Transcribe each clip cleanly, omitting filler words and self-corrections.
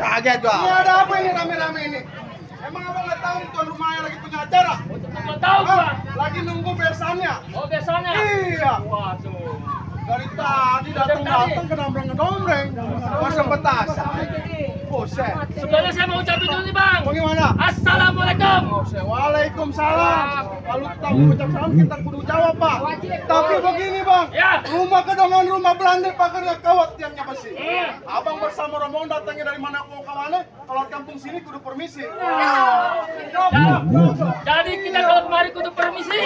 Kaget gua. Ini ada apa ini rame-rame ini? Emang abang nggak tahu tuan rumahnya lagi punya acara? Nggak tahu gua. Lagi nunggu besannya. Oh, besannya. Iya. Waduh. Dari tadi datang ke nombreng, masa petasan. Buset. Sebelumnya saya mau ucapin dulu nih Bang. Bagaimana? Assalamualaikum. Waalaikumsalam. Kalau tahu ucap salam kita kudu jawab Pak. Tapi begini Bang, Ya. rumah kedongan rumah Belanda pakarnya kawat tiangnya pasti. Abang bersama rombongan datangnya dari mana mau ke mana? Kalau kampung sini kudu permisi. Jadi kita kalau kemari kudu permisi.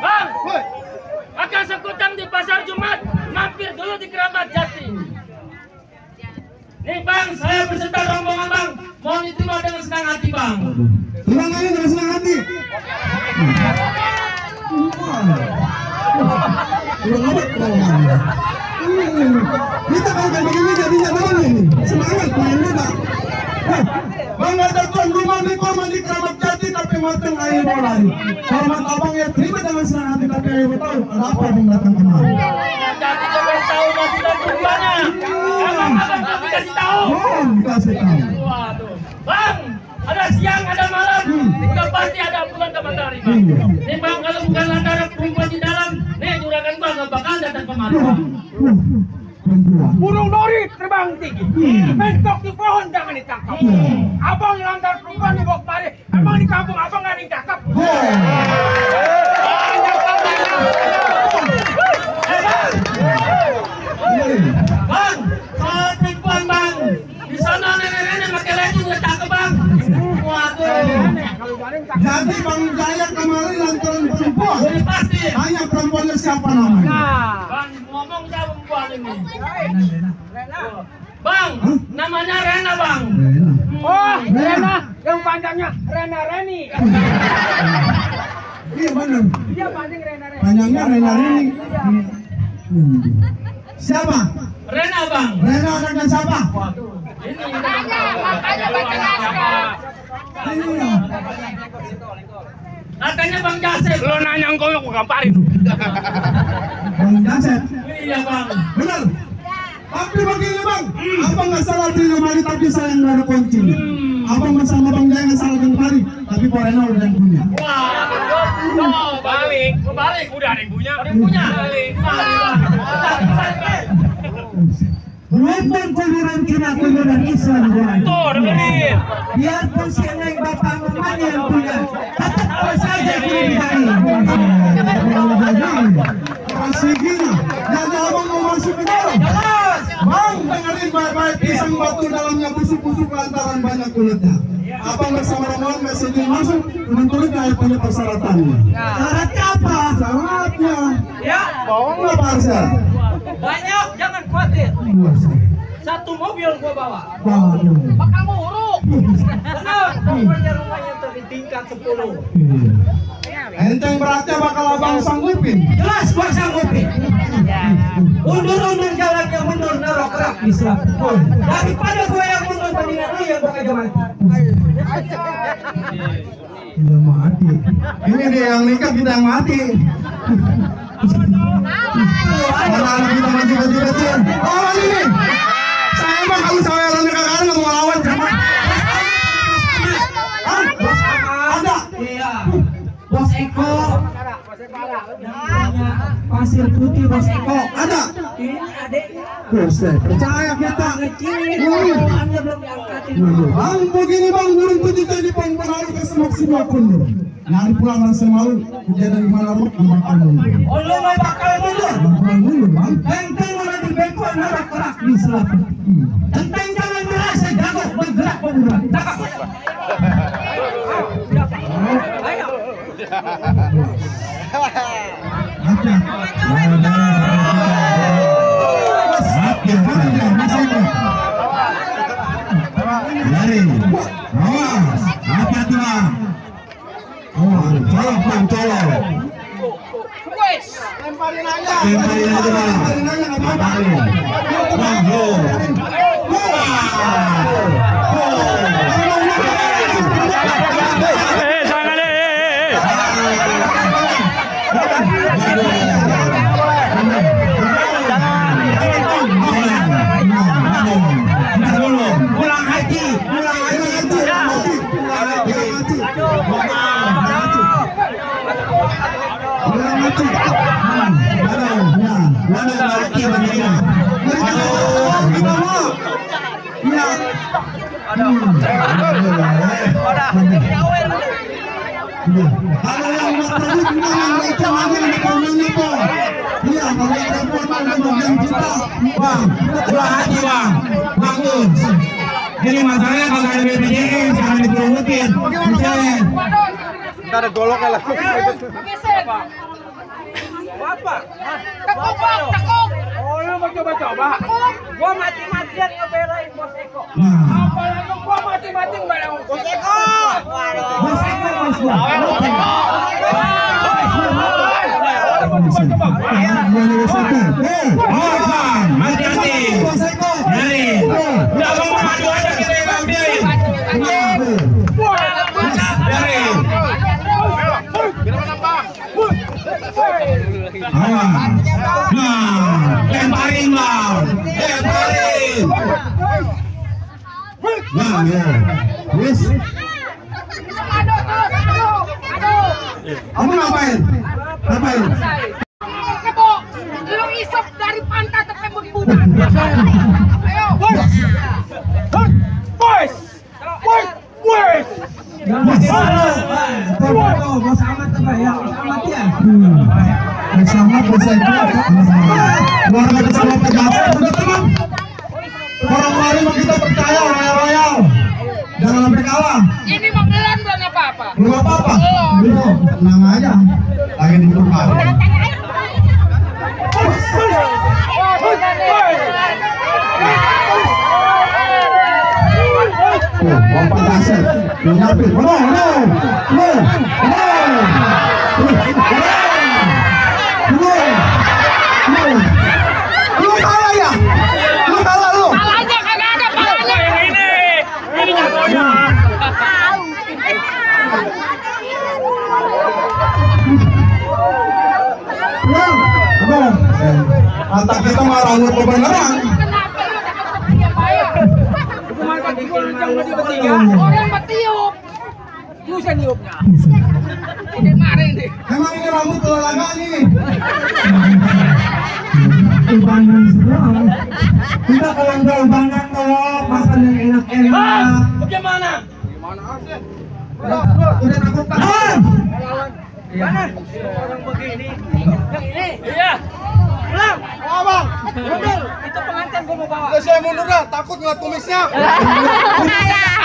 Bang, Woi, akan sekutang di pasar Jumat, mampir dulu di Keramat Jati. Nih Bang, saya beserta rombongan Bang, mohon diterima dengan senang hati Bang. tenang aja dengan senang hati. Kurang amat rombongan. Kita kalau kayak begini jadinya tahu ini. Semangat main juga. Bang ada tuan rumah di korban di Keramat Jati tapi mateng air mau lari. Hormat abang ya terima dengan senang hati tapi ayo tahu ada apa yang datang kemari. Jadi coba tahu masih dan tujuannya. Emang abang nggak dikasih tahu? Oh, dikasih tahu. Waduh, Bang, ada siang, ada malam, juga pasti ada bulan dan matahari Bang. Nih Bang, kalau bukan lantaran perempuan di dalam, nih juragan Bang nggak bakal datang kemari Bang. Burung dori terbang tinggi, mentok di pohon jangan ditangkap. Abang lantar perempuan di bawah kemari, emang di kampung abang nggak ditangkap. Bang, soal perempuan Bang, di sana nenek-nenek pakai leci udah cakep Bang. Waduh, Jadi Bang Jaya kemarin lantaran perempuan. ini pasti. Hanya perempuannya siapa namanya? Bang, ngomong siapa perempuan ini? Bang, namanya Rena Bang. Oh, Rena, yang panjangnya Rena Reni. Iya benar. Dia panjang Rena Reni. Panjangnya Rena Reni. Siapa? Rena Bang. Rena anaknya siapa? Ini makanya siapa? Iya. Katanya Bang Jasep. Lo nanya engkau aku gamparin. Bang Jaset. Iya Bang. Benar. Tapi begini Bang, abang nggak salah di lemari tapi saya nggak ada kunci. Abang bersama Bang Jaya nggak salah di lemari, tapi Pak Rena udah yang punya. Wah, balik. Balik, udah ada yang punya. Ada yang punya. Balik. Walaupun kuburan kena kuburan Islam Tuh, dengerin. biarpun si anak bapak mamanya yang punya, tetap saja dicari. Kasih gini, jadi abang mau masuk ke dalam. Bang, dengerin baik-baik, pisang batu dalamnya busuk-busuk lantaran banyak kulitnya. Abang bersama rombongan masih ingin masuk, teman kulitnya yang punya persyaratannya. Syaratnya apa? Syaratnya, Ya, bawa Parsel. banyak, jangan khawatir. Satu mobil gua bawa. Waduh. Bakal muruk. Benar, pokoknya rumahnya tuh di tingkat 10. Enteng beratnya bakal abang sanggupin. Jelas gua sanggupin. Undur-undur jalannya mundur narok kerak di selap. Daripada gua yang mundur tandingan lu yang gua kagak mati. Tidak mati. Ini dia yang nikah kita yang mati. Anak-anak kita masih kecil-kecil. Lawan ini. Saya emang kalau saya lawan kakak nggak mau lawan sama. Ada. Iya. Bos Eko. Namanya Pasir Putih Bos Eko. Ada. Ini adeknya. Buset, percaya kita. Kecil, bawaannya belum diangkatin. Bang, begini bang, burung putih tadi bang berlalu ke semua pun. Nyari pulang langsung malu. Dia dari mana lu? Bakal mundur. Oh, lu mau bakal mundur? Bakal mundur bang. Benteng mulai dibengkok narok kerak di selap. Tentang jangan merasa jago bergerak pemuda. Tangkap. Ayo. Lemparin aja. Lemparin aja, nggak apa-apa. Jangan mati. Jadi masalahnya kalau ada BPJS jangan diperutin. Ntar ada goloknya lah. Apa? Tekuk. Oh, lu mau coba-coba? Gua mati-matian ngebelain Bos Eko. Apalagi gua mati-matian ngebelain Bos Eko. Bos Eko, Bos Eko. Hati-hati. Dari. Udah mau maju aja kita yang ambilin. Dari. Lemparin bang, lemparin. Nah, ya. Yes. Kamu ngapain? Ngapain? Kebo, lu isap dari pantat sampai berbudak. Ayo, Boys. Bos amat apa ya? Amat ya. Bersama bersama. Warga bersama pejabat. Teman-teman. Orang-orang mau kita percaya royal. Jangan sampai kalah. ini mah belum apa-apa. Belum apa-apa. Belum. Tenang aja. Lagi di rumah. Bapak dasar. Nyapin. No. Lu kalah ya? Lu kalah lu. Palanya kagak ada palanya. Ini nyakonya. Mata kita marah lu kebenaran. Kenapa lu dapat diam ayo? Hukuman kaki gua jangan bertiga. Orang matiup. Lu seniupnya. Ini maring deh. Emang ini rambut olahraga nih. Ubangan semua. Kita kalau nggak ubangan kalau makan yang enak-enak. Bagaimana? Udah takut kan? Mana? Orang begini. Yang ini. Iya. Pulang. Oh, Bang. Mundur. Itu pengantin gua mau bawa. Udah saya mundur dah, takut ngeliat kumisnya.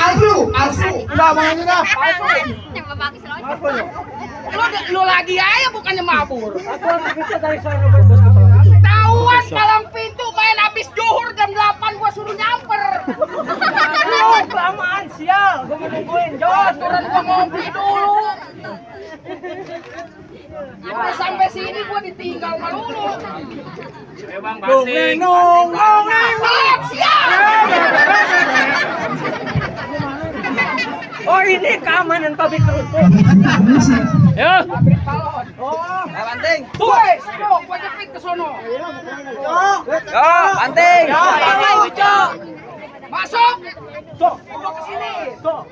Alsu. Udah, Bang ini dah. Lu lagi aja bukannya mabur. Aku harus bisa dari sana bos. Tahuan palang pintu main habis zuhur jam 8 gua suruh nyamper. Lu kelamaan sial. Gua mau nungguin Jos. Aturan gua ngopi dulu. Sampai sini gua ditinggal melulu. Bang Banting. Telat sial. Oh ini keamanan pabrik kerupuk. Yo. Oh, banting. Wes, yuk gua jepit ke sono. Banting. Cok. Masuk. Cok. Gua ke sini. Cok.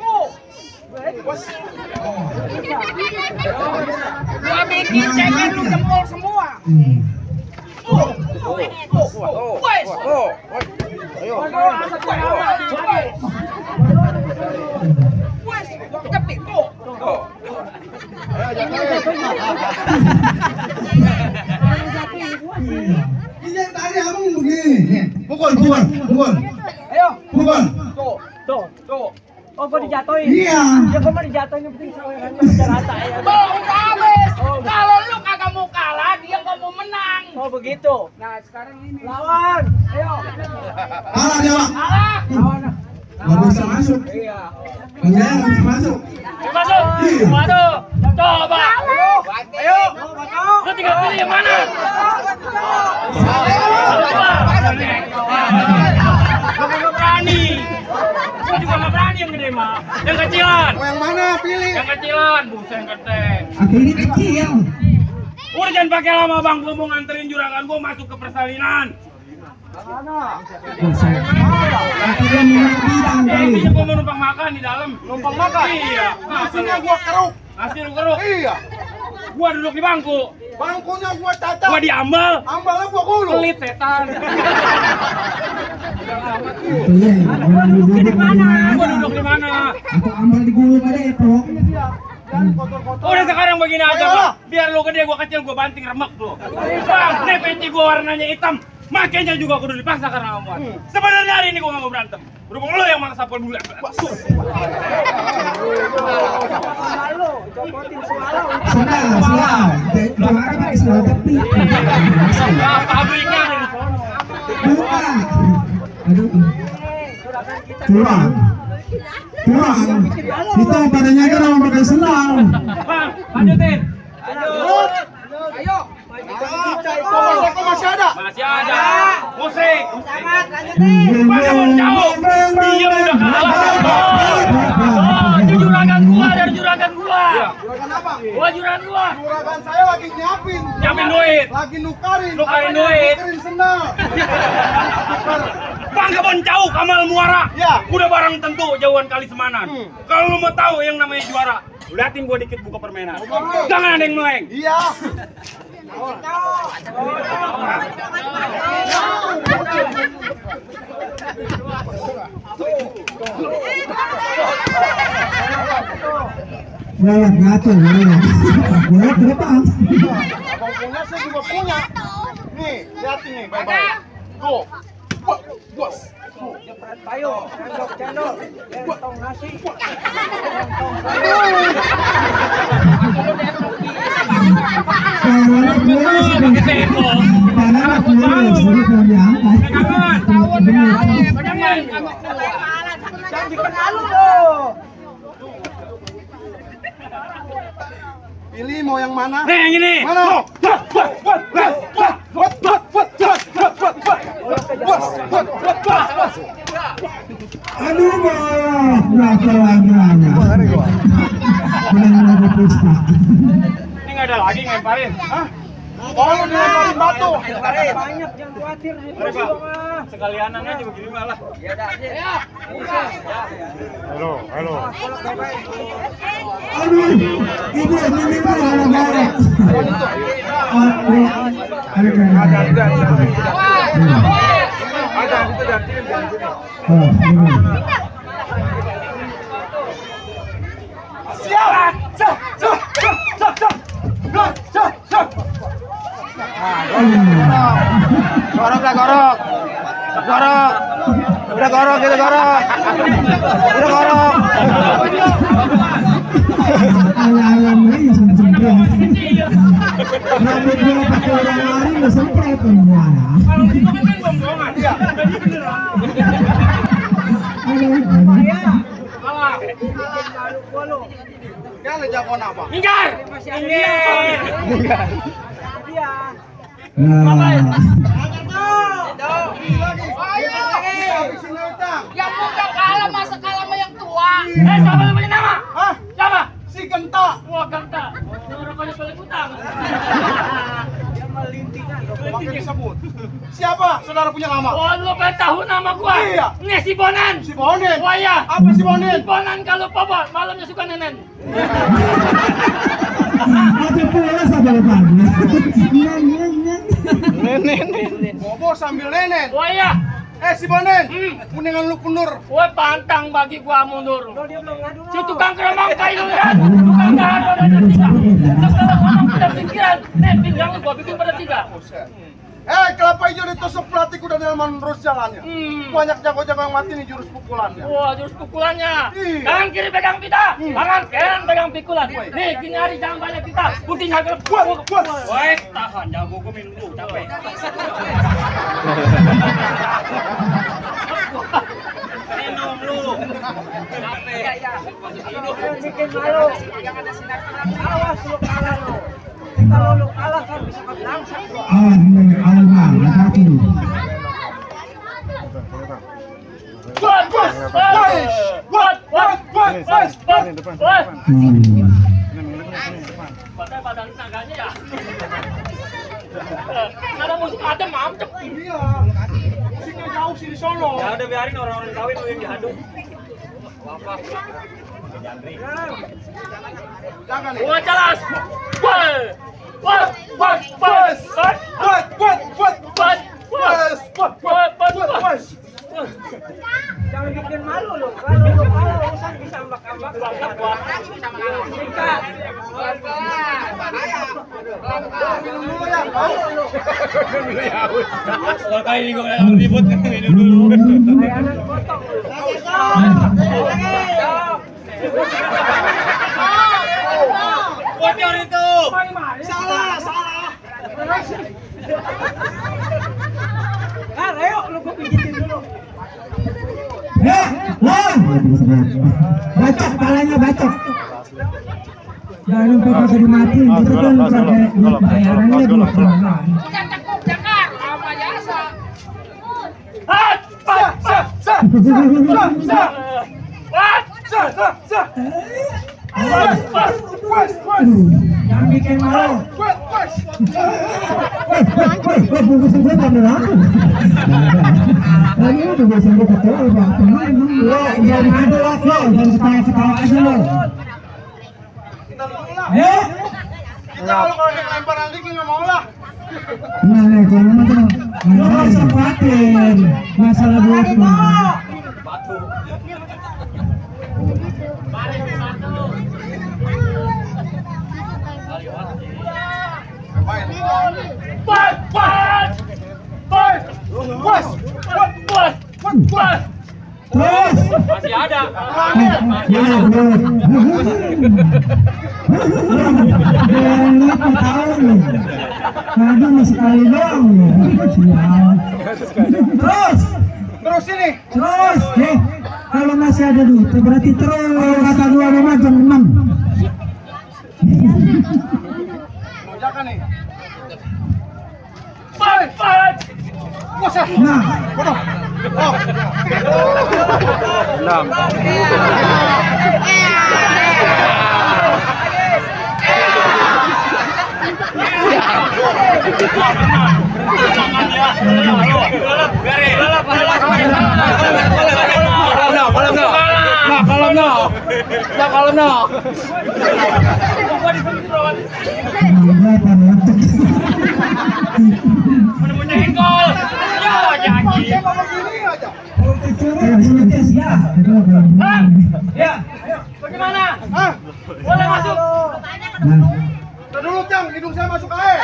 Gua bikin ceker lu jempol semua. Wes. Wes, gua kejepit tuh. Iya tadi abang begini. Pukul. Ayo. Pukul. Tuh. Oh, gua dijatuhin. Iya. Ya gua mah dijatuhin yang penting sawerannya udah rata ya. Belum habis. Kalau lu kagak mau kalah, dia nggak mau menang. Oh, begitu. Nah, sekarang ini lawan. Ayo. Kalah dia, Pak. Kalah. Lawan. Nggak bisa masuk. Iya. Enggak bisa masuk. Masuk. Waduh. Coba. Ayo. Lu tinggal pilih yang mana? Lu nggak berani. Lu juga nggak berani yang gede mah. Yang kecilan. Yang mana pilih? Yang kecilan. Buset yang gede. Aku ini kecil. Udah jangan pakai lama bang. Gua mau nganterin juragan gua masuk ke persalinan. Aku dia minum bidang kali. Intinya gua mau numpang makan di dalam. Numpang makan? Iya. Nasinya gua keruk. Nasi lu keruk. Iya. Gua duduk di bangku. Bangkunya gua cacat. Gua diambal. Ambalnya gua gulu. Pelit setan. Iya, orang duduk di mana? Gua duduk di mana? Atau ambal di gulu pada itu. Udah sekarang begini aja, Bang. Biar lu gede, gua kecil, gua banting remek lu. Bang, nih peci gua warnanya hitam. Makanya juga kudu dipaksa karena omongan. Sebenarnya hari ini gua nggak mau berantem. Berhubung lu yang maksa pun dulu. Salah. Juara pakai salah tapi. Nah, pabriknya ada di sono. Bukan. Aduh. Kurang. Itu padanya kan orang pakai senang. Bang, lanjutin. Ayo. Kok masih ada? Masih ada. Musik. Sangat lanjutin. Pada mau jauh. Dia udah kalah. Itu juragan gua, dari juragan gua. Juragan apa? Gua juragan gua. Juragan saya lagi nyiapin. Nyiapin duit. Lagi nukarin. Nukarin duit. Nukarin sendal. Bang kebon jauh Kamal Muara. Ya. Udah barang tentu jauhan kali Semanan. Kalau lu mau tahu yang namanya juara, liatin gua dikit buka permainan. Jangan ada yang meleng. Iya. Lewat ngatur, lewat ke depan. Abang punya, saya juga punya. Nih, liatin nih, baik-baik. Go. Bos. Ayo, cendol, entong nasi. Jangan dikenal loh. Pilih mau yang mana? Nih yang ini. Mana? Aduh, berapa lagi? Menang pesta. Ini nggak ada lagi ngemparin. Hah? Oh, lu dilemparin batu. Banyak, jangan khawatir. Mari Pak. Sekalianan aja begini malah. Aduh, ibu ini malah marah. Gorok lah, gorok. Gorok. Udah gorok, gitu gorok. Udah gorok. Alam-alam ini semprot. Rambut gua pakai orang lari nggak semprot semua. Kalau itu kan bohongan. Iya. Jadi beneran. Malah. Kan jagoan apa? Minggar. Minggar. Yang muda kalah masa kalah sama yang tua. Siapa namanya nama? Hah? Siapa? Si Genta. Wah, Ganta. Rokoknya paling utang. Pakai disebut. Siapa? Saudara punya nama? Oh, lu pengen tahu nama gua? Iya. Nih si Bonan. Si Bonen. Wah ya. Apa si Bonen? Si Bonan kalau pobol malamnya suka nenen. Ada pula sama depan. Bobo sambil nenen. Wah ya. Si Bonen. Mendingan lu mundur. Wah pantang bagi gua mundur. Si tukang keremang kayu ya. Tukang gado ada tiga. Sekarang ada pikiran. Nih pinggang lu gua bikin pada tiga. Kelapa hijau ditusuk pelatih kuda delman terus jalannya. Banyak jago-jago yang mati nih jurus pukulannya. Wah jurus pukulannya. Iya. Tangan kiri pegang pita, tangan kanan pegang pikulan. Nih gini hari jangan banyak kita. Putih harga. Woi tahan jago gua minum dulu capek. Minum lu. Capek. Bikin malu. Yang ada sinar terang. Awas lu kalah lu. Kalau lu kalah kan bisa langsung. Pakai badan tangganya ya. Ada musik adem mampet. Iya. Musiknya jauh sih di sono. Ya udah biarin orang-orang kawin lu yang diadu. Apa? Jangan nih. Gua jelas. Woi. Jangan bikin malu loh. Kalau lu malu urusan bisa ambak-ambak. Sikat. Kalau kali ini gue nggak ribut ini dulu. Layanan potong. Bocor itu. Salah. Ayo lu gua pijitin dulu. Bacok, palanya bacok. Jangan lupa bisa dimatiin, itu kan pakai bayarannya dulu. Cakep cakar apa jasa. Jangan bikin malu. Bungkusin gue tak berlaku. Lagi udah gue sembuh ketua, Bang. Emang lo jangan ngadu lo, jangan ketawa-ketawa aja lo. Ayo. Kalau lempar nanti nggak mau lah. Nah, kalau memang tuh nggak usah khawatir masalah duit mah. Terus. Masih ada. Aduh, masih kali doang. Terus ini. Terus. Kalau masih ada duit, berarti terus. Kata 25 jam 6. Lonjakan nih. Nah, Bagaimana? Hah? Boleh masuk? Udah dulu, Cang. Hidung saya masuk air.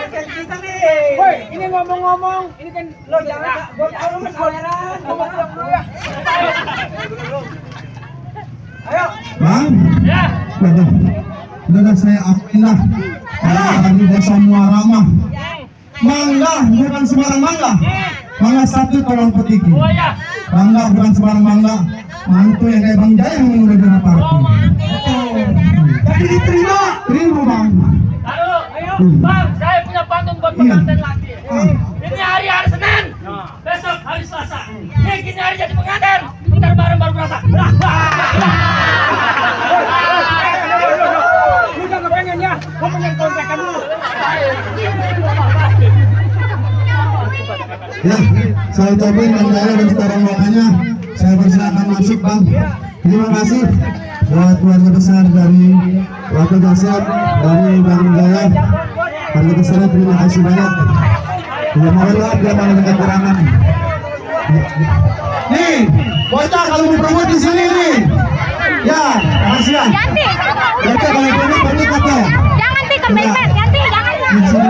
Kita nih. Woi, ini ngomong-ngomong, ini kan lo jangan gua tahu lu bayaran, ngomong dulu ya. Ayo. Bang, Ya. udah saya akuin lah. Kalau di desa Muara mah, mangga bukan sembarang mangga. Mangga satu tolong petiki. Oh ya. Mangga bukan sembarang mangga. Mantu yang kayak Bang Jaya yang udah berapa parti. Jadi diterima, terima Bang. Halo, ayo, Bang, saya punya pantun buat pengantin lagi. Ini hari Senin, besok hari Selasa. Gini hari jadi pengantin, ntar bareng baru berasa. Lu jangan pengen ya, gua pengen kontrakan dulu. Ya, saya ucapin Bang Jaya dan sekarang makanya saya persilakan masuk Bang. Terima kasih buat keluarga besar dari Wakil Dasar dari Bang Jaya. Keluarga besar terima kasih banyak. Ya, mohon maaf bila mana ada kekurangan. Nih, bocah kalau mau promote di sini nih. Ya, makasih ya. Ganti. Bocah kalau promote kata. Jangan ti ke Batman, ganti, jangan. Di sini.